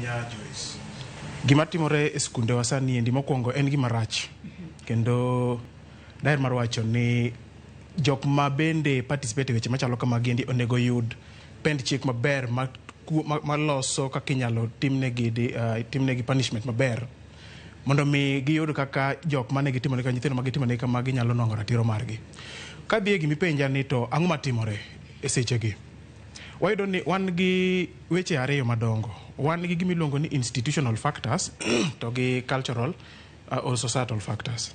ahinya, Joyce. Gima timore e skundewa sani endi mokwongo en gima rach. Kendo daher mar wacho ni jok ma bende participate e weche machalo kamagi endi onego yud pend chik maber ma, ma, maloso kaka inyalo timnegi, timnegi punishment maber mondo mi giyud kaka jok mane gitimone ka nyithindo ma gitimone kamagi nyalo nwang'o ratiro margi. Kadhi e gimipenja ni to ang'o matimore e sechegi? Wayudo ni wan gi weche ariyo madongo. Wan gi gimiluongo ni institutional factors to gi cultural or societal factors.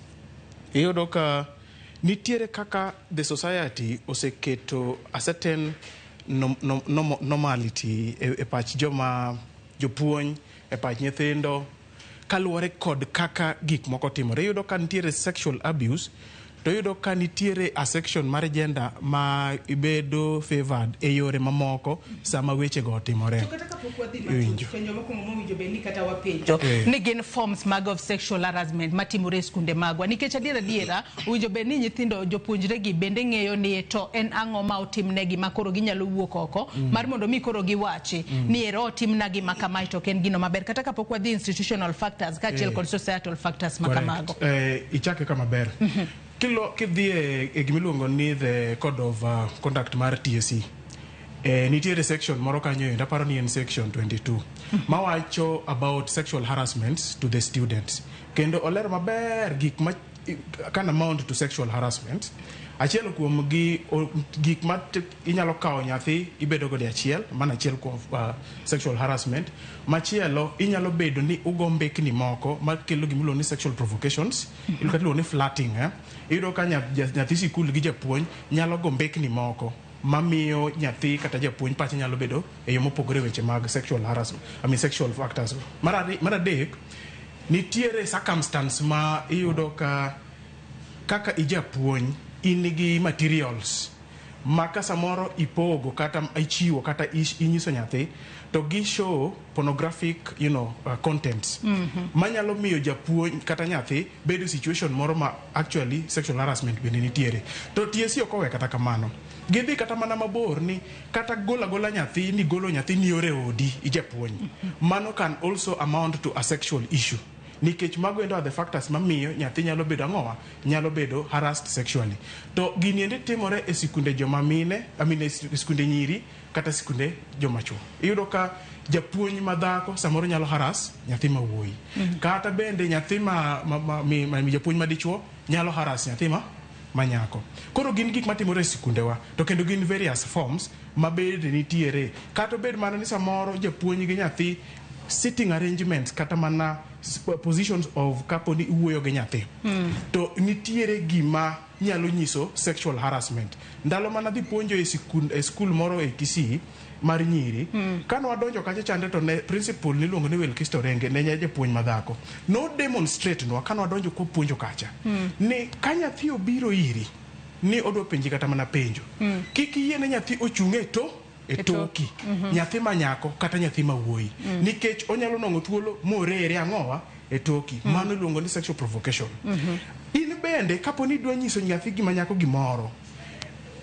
Iyudo ka nitiere kaka the society oseketo a certain nom, nom, nom, normality e pach joma jopuonj, e pach nyithindo, kaluwore kod kaka gik moko timore. Iyudo ka nitiere sexual abuse, to iyudo ka nitiere a section mar gender ma ibedo favored e yore mamoko sama wechego otimore. To kata kapok wadhi Iwinjo. matut, penjo mokwongo mowinjo bed ni kata wapenjo Eh. ni gin forms mag of sexual harassment matimore e skunde magwa, nikech adier adiera owinjo bed ni nyithindo, jopuonjre gi bende ng'eyo ni to en ang'o ma otimnegi ma koro ginyalo wuok oko mar mondo mi koro giwachi ni ero otimna gima kamae to ok en gino maber, kata kapok wadhi institutional factors kaachiel kod societal factors ma kamago. Ichake kama ber. Kilo kidhi e gimiluongo ni the code of conduct mar TSC, nitiere section moro kanyo endo, aparo ni en section 22, mawacho about sexual harassment to the students, kendo olero maber gik ma can amount to sexual harassment. Achiel kuom gi gik ma inyalo kawo nyathi ibedo godo achiel, mano achiel kuom sexual harassment. Machielo inyalo bedo ni ugo mbekni moko makelo gimiluongo ni sexual provocations, kata iluongo ni flirting, eh? Iyudo ka nyathi sikul gi japuonj nyalo go mbekni moko mamiyo nyathi kata japuonj pache nyalo bedo e yo mopogore e weche mag sexual harassment, I mean sexual factors. Mar adek, nitiere circumstance ma iyudo ka kaka ijapuonj in gi materials ma ka samoro ipogo kata ichiwo kata inyiso nyathi to gi show pornographic contents manyalo miyo japuonj kata nyathi bedo e situation moro ma actually sexual harassment bende nitiere. To TSC ok owe kata kamano, gidhi kata mana mabor ni kata golo agola nyathi ni golo nyathi ni ore odi ijapuonj, mano can also amount to a sexual issue, nikech mago endo are the factors mamiyo nyathi nyalo bedo ang'owa, nyalo bedo harassed sexually. To gini endi timore e sikunde joma mine, I mean, e sikunde nyiri kata sikunde joma chuo. Iyudo ka japuonj ma dhako samoro nyalo harass nyathi ma wuoyi, kata bende nyathi ma japuonj ma dichuo nyalo harass nyathi ma nyako. Koro gin gik matimore e sikundewa, to kendo gin various forms ma bende nitiere. Kata obed mana ni samoro japuonj gi nyathi, sitting arrangements kata mana positions of kapo ni iwuoyo gi nyathi, to nitiere gima nyalo nyiso sexual harassment. Ndalo mana dhi puonjo e sikul, e skul moro e Kisii mar nyiri, kane wadonjo kacha chande, to ne principal niluongo ni Wilkisto Renge, ne japuonj madhako, no demonstrate nwa kane wadonjo kopuonjo kacha ni ka nyathi obiro iri ni odwa penji kata mana penjo, kik iyie ne nyathi ochung' e to e toki, nyathi ma nyako kata nyathi ma wuoyi, nikech onyalo nwang'o thuolo morere ang'owa e toki. Mano iluongo ni sexual provocation. In bende kapo ni idwa nyiso nyathi gima nyako gimoro,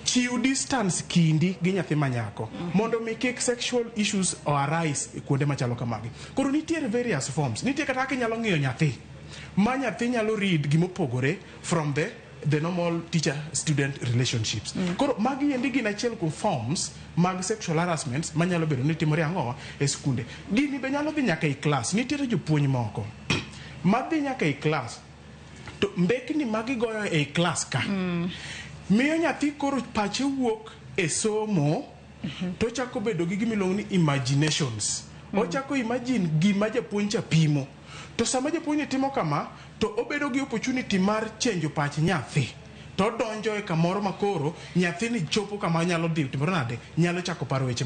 chiw distance kindi gi nyathi ma nyako mondo mi kik sexual issues o arise e kuonde machalo kamagi. Koro nitiere various forms, nitie kata kaka inyalo ng'iyo nyathi ma nyathi nyalo read gimopogore from the normal teacher student relationships. Koro magi endi gin achiel kuom forms mag sexual harassment manyalo bedo ni timore ang'owa e skunde. Gini be nyalo dhi nyaka e class. Nitiere jopuonj moko madhi nyaka e class to mbekni magigoyo e class ka miyo nyathi koro pache wuok e somo, to chako bedo gi gimiluongo ni imaginations. Ochako imagine gima japuonj cha pimo, to sama japuonj ni timo kama, to obedo gi opportunity mar chenjo pach nyathi, to odonjo e kamoro ma koro nyathini chopo kama nyalo dhi timore nade, nyalo chako paro weche.